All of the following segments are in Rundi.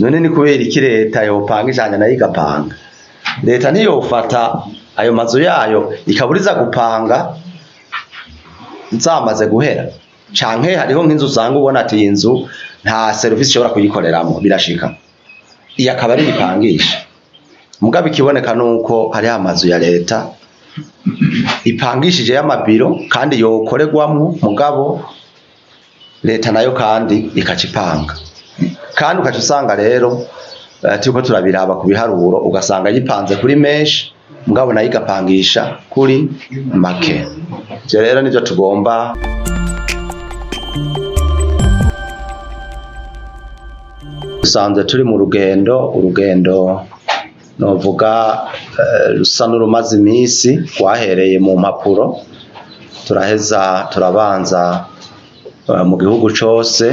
None ni kubera iki leta yopanga ijana nayo igapanga? Leta ntiyofata ayo mazu yayo ikaburiza gupanga zamaze guhera, canke hariho nk'inzu usanga ubona ati iyi nzu nta serivisi ishobora kuyikoreramo, birashika iyi akaba ari ipangisha. Mugabo ikiboneka nuko hariho amazu ya leta ipangishije y'amabiro kandi yokorerwamwo, mugabo leta nayo kandi ikaca ipanga, kandi ukaca usanga rero turiko turabiraba ku biharuro, ugasanga yipanze kuri menshi mugabo nayo igapangisha kuri make. Ivyo rero nivyo tugomba. Dusanzwe turi mu rugendo, urugendo novuga rusa n'urumaze iminsi, rwahereye mu mpapuro, turaheza turabanza mu gihugu cose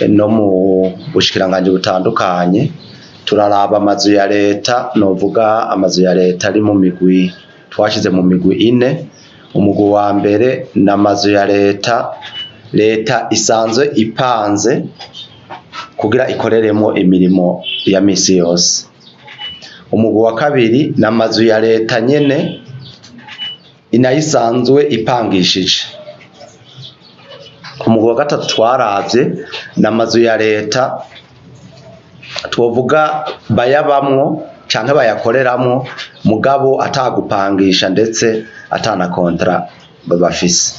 no mu bushikiranganji butandukanye, turaraba amazu ya leta, novuga amazu ya leta ari mu migwi, twashize mu migwi ine. Umugwi wa mbere ni amazu ya leta, leta isanzwe ipanze kugira ikoreremo imirimo ya misi yose. Umugwi wa kabiri ni amazu ya leta nyene inayisanzwe ipangishije. Umugwi wa gatatu twaravye ni amazu ya leta twovuga bayabamwo canke bayakoreramwo mugabo atagupangisha ndetse atana kontra bafise.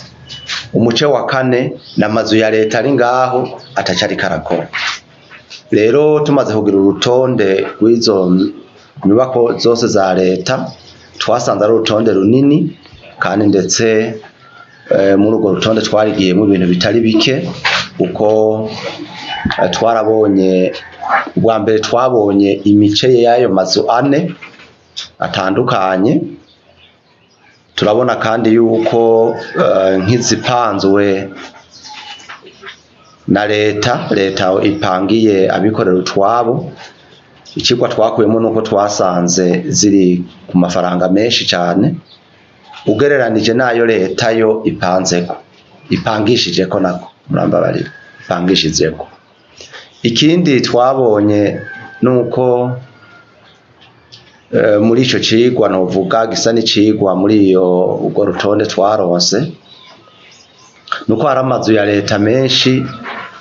Umuce wa kane ni amazu ya leta ari ngaho ataca ariko arakora. Rero tumaze kugira urutonde rw'izo nyubako zose za leta, twasanze ari urutonde runini, kandi ndetse muri urwo rutonde twarigiyemo ibintu bitari bike, kuko twarabonye ubwa mbere twabonye imice y'ayo mazu ane atandukanye. Turabona kandi yuko nk'izipanzwe na leta, leta ipangiye abikorera utwabo. Ikigwa twakuyemo nuko twasanze ziri ku mafaranga menshi cyane ugereranije nayo leta yo ipanzeko, ipangishijeko nako murambabarira, ipangishijeko. Ikindi twabonye nuko muri ico cigwa novuga gisa n'icigwa muri iyo urwo rutonde twaronse, nuko hari amazu ya leta menshi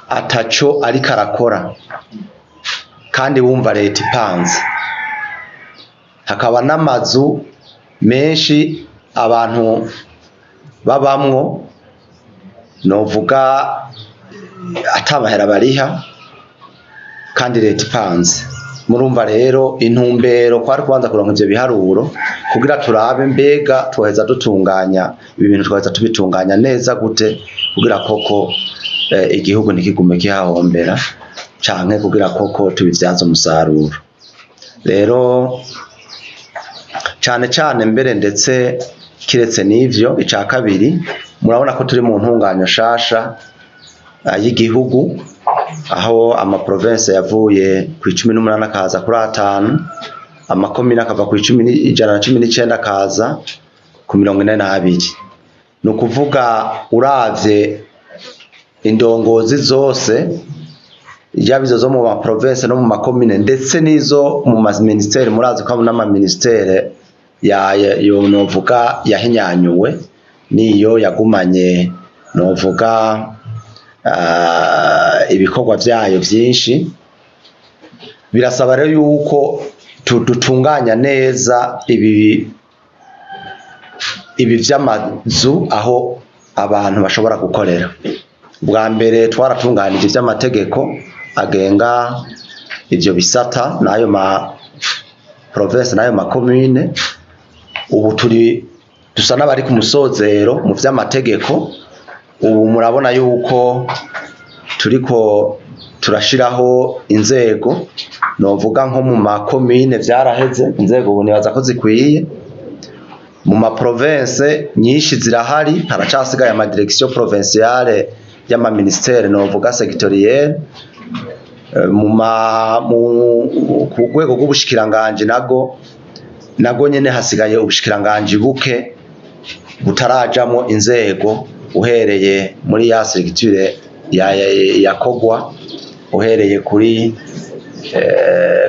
ataco ariko arakora kandi wumva leta ipanze, hakaba n'amazu menshi abantu babamwo novuga atabahera bariha kandi leta ipanze. Murumva rero intumbero kwari kubanza kuronka ivyo biharuro kugira turabe mbega twoheza dutunganya ibi bintu, twoheza tubitunganya neza gute kugira koko igihugu ntikigume kihahombera canke kugira koko tubivyaze umusaruro. Rero cane cane mbere ndetse kiretse n'ivyo, ica kabiri murabona ko turi mu ntunganyo shasha y'igihugu, aho ama province yavuye ku 18 akaza kuri 5, amakomine akava ku 119 akaza ku 42. Ni ukuvuga uravye indongozi zose, yaba izo zo mu ma province no mu makomine ndetse n'izo mu ma ministere, murazi ko n'ama ministere ya novuga yahinyanyuwe niyo yagumanye novuga ibikorwa vyayo vyinshi. Birasaba rero yuko dutunganya neza ibi vy'amazu aho abantu bashobora gukorera. Bwa mbere twaratunganije ivy'amategeko agenga ivyo bisata n'ayo ma province n'ayo ma commune. Ubu turi dusa n'abari ku musozero mu vy'amategeko. Ubu murabona yuko turiko turashiraho inzego, novuga nko mu ma commune vyaraheze, inzego ubu nibaza ko zikwiye. Mu ma province nyinshi zirahari, haracasigaye ama direction provinciale y'ama ministère novuga sectoriel. Ku rwego rw'ubushikiranganje nago nyene hasigaye ubushikiranganje buke butarajamwo inzego, uhereye muri ya structure ya kogwa, uhereye kuri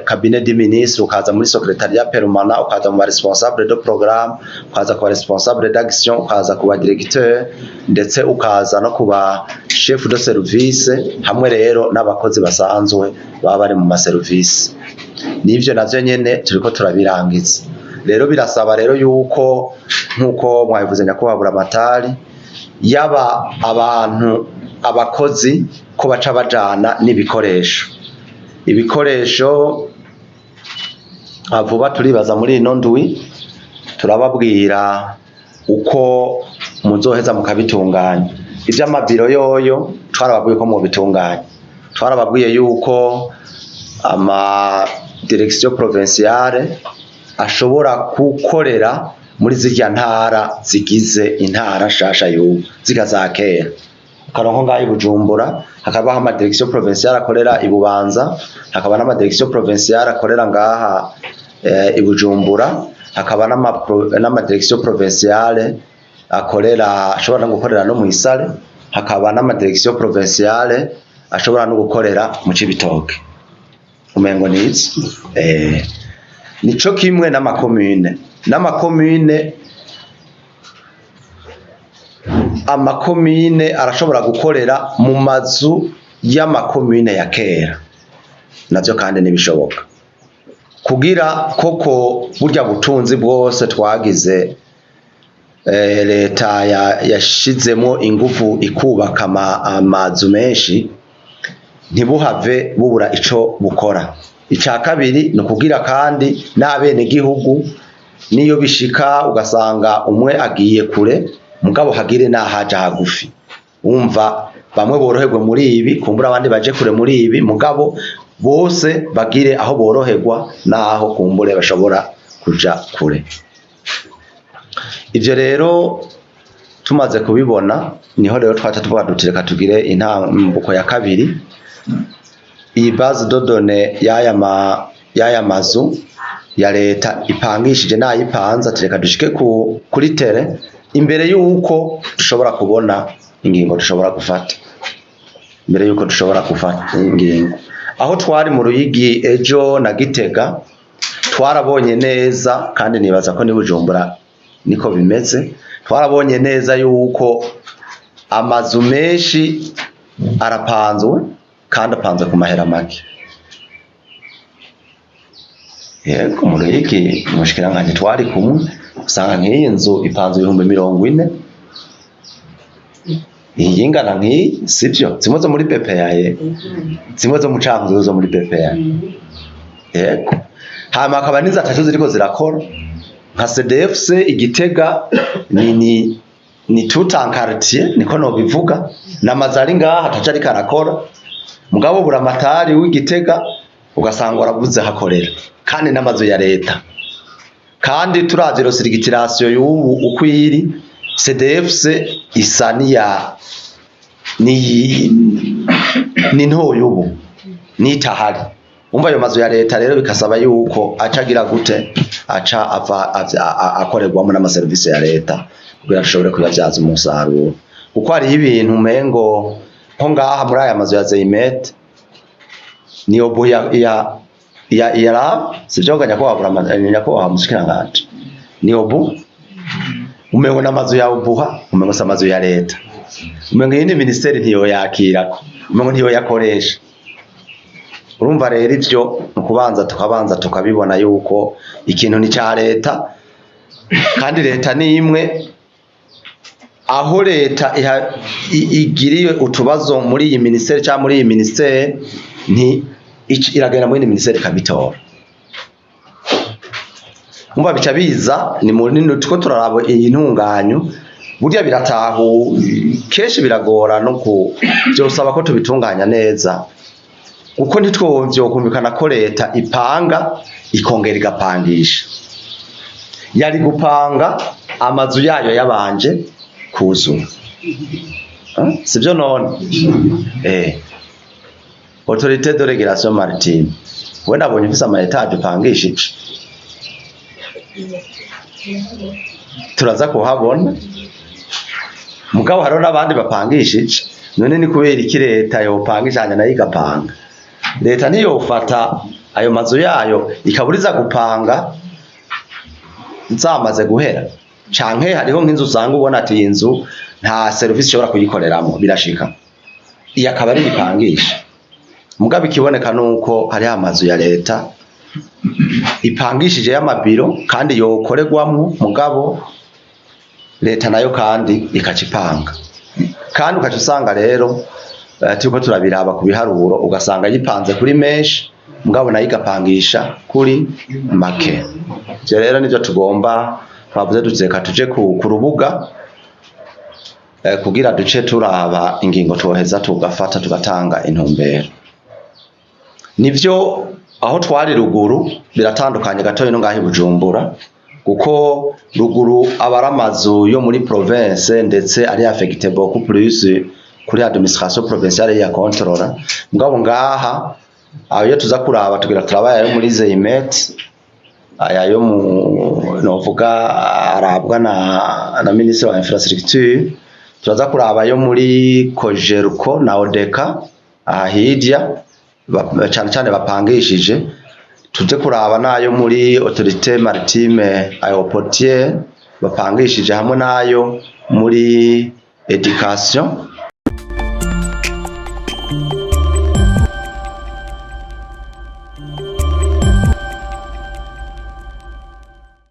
cabinet du ministre, ukaza muri secrétariat permanent, ukaza mu ba responsable de programme, ukaza ku ba responsable d'action, ukaza ku ba directeur, ndetse ukaza no ku ba chef de service, hamwe rero n'abakozi basanzwe baba bari mu ma service. Nivyo navyo nyene turiko turabirangiza. Rero birasaba rero yuko, nkuko mwabivuze nyakubahwa Buramatari, yaba abantu abakozi ko baca bajana n'ibikoresho. Ibikoresho vuba turibaza muri ino ndwi turababwira uko muzoheza mukabitunganya. Ivy'amabiro yoyo twarababwiye ko mubitunganya, twarababwiye yuko ama direction provinciale ashobora gukorera muri zirya ntara zigize intara nshasha y'ubu, zirya za kera. Ukaronka ngaho i Bujumbura hakabaho ama direction provinciale akorera i Bubanza, hakaba n'ama direction provinciale akorera ngaha i Bujumbura, hakaba n'ama direction provinciale akorera, ashobora no gukorera no mw'Isare, hakaba n'ama direction provinciale ashobora no gukorera mu Cibitoke. Umengo nizo nico kimwe n'amakomune, amakomine arashobora gukorera mu mazu y'amakomine ya kera, navyo kandi ntibishoboka kugira koko burya butunzi bwose twagize, leta yashizemwo ingufu ikubaka amazu menshi, ntibuhave bubura ico bukora. Ica kabiri ni ukugira kandi n'abenegihugu niyo bishika ugasanga umwe agiye kure, mugabo hagire n'ahaja hagufi, umva bamwe boroherwe muri ibi, kumbura abandi baje kure muri ibi, mugabo bose bagire aho boroherwa n'aho kumbure bashobora kuja kure. Ivyo rero tumaze kubibona, niho rero twaca tuvuga duti reka tugire intambuko ya kabiri. Iyi base de données y'aya mazu ya leta ipangishije n'ayipanze, ati reka dushike kuri tere imbere yuko dushobora kubona ingingo dushobora gufata, imbere yuko dushobora gufata ingingo. Aho twari mu Ruyigi ejo na Gitega twarabonye neza, kandi nibaza ko ni Bujumbura niko bimeze, twarabonye neza yuko amazu menshi arapanzwe kandi apanzwe ku mahera make. Yego, mu Ruyigi umushikiranganji twari kumwe, usanga nk'iyi nzu ipanzwe 40,000, iyi ingana nk'iyi, sivyo? Zimwe zo muri BPA, zimwe zo mu Cankuzo zo muri BPA. Yego, hama hakaba n'inzu atatu ziriko zirakora nka CDFC Igitega, ni tout un quartier niko nobivuga, n'amazu ari ngaha ataco ariko arakora, mugabo Buramatari w'Igitega ugasanga warabuze hakorera, kandi n'amazu ya leta. Kandi turavye rosirigitirasiyo y'ubu uko iri, CDFC isa ni ntoya ubu nitahari. Umva ayo mazu ya leta rero bikasaba yuko aca agira gute, aca ava akorerwamo n'amaserivisi ya leta kugira ashobore kuyavyaza umusaruro. Kuko hariho ibintu umengo nko ngaha muri aya mazu ya Zeimet niyo bu ya ya ya ya sivyo nyakubahwa nyakubahwa mushikiranganji, niyo bu umengo n'amazu ya ubuha, umengo si amazu ya leta, umengo iyi ni ministeri ntiyo yakirako, umengo ntiyo yakoresha. Urumva rero ivyo nukubanza tukabanza tukabibona yuko ikintu ni ca leta, kandi leta ni imwe. Aho leta igiriye utubazo muri iyi ministeri cyangwa muri iyi ministeri, nti iragenda muri iyi ministeri ikabitora. Umva bica biza ni munini, tuko turaraba iyi ntunganyo burya biratahu kenshi biragora no ku byosaba ko tubitunganya neza, kuko ntitwovyokumvikana ko leta ipanga ikongera igapangisha. Yari gupanga amazu yayo yabanje kuzura, sivyo none? Autorité de régulation maritime, we nabonye ufise ama etage upangishije, turaza kuhabona. Mugabo hariho n'abandi bapangishije. None ni kubera iki leta yopangishanya nayo igapanga? Leta ntiyofata ayo mazu yayo ikaburiza gupanga zamaze guhera, canke hariho nk'inzu usanga ubona ati iyi nzu nta service ishobora kuyikoreramwo, birashika iyi akaba ari ipangisha. Mugabo ikiboneka nuko hariho amazu ya leta ipangishije y'amabiro kandi yokorerwamwo, mugabo leta nayo kandi ikaca ipanga, kandi ukaca usanga rero turiko turabiraba ku biharuro, ugasanga yipanze kuri menshi mugabo nayo igapangisha kuri make. Ivyo rero nivyo tugomba, twavuze duti reka tuje ku rubuga kugira duce turaba ingingo twoheza tugafata tugatanga intumbero. Nivyo aho twari ruguru biratandukanye gatoya no ngaho i Bujumbura, kuko ruguru aba ari amazu yo muri province ndetse ari affecté beaucoup plus kuri administration provinciale ya contrôle. Mugabo ngaha ayo tuza kuraba tugira turaba ayo muri Zeimet, aya yo mu novuga arabwa na ministre wa infrastructure, turaza kuraba ayo muri Cogerco na Odeka aha hirya cane cane bapangishije, tuze kuraba nayo muri autorité maritime aéroportière bapangishije, hamwe nayo muri education.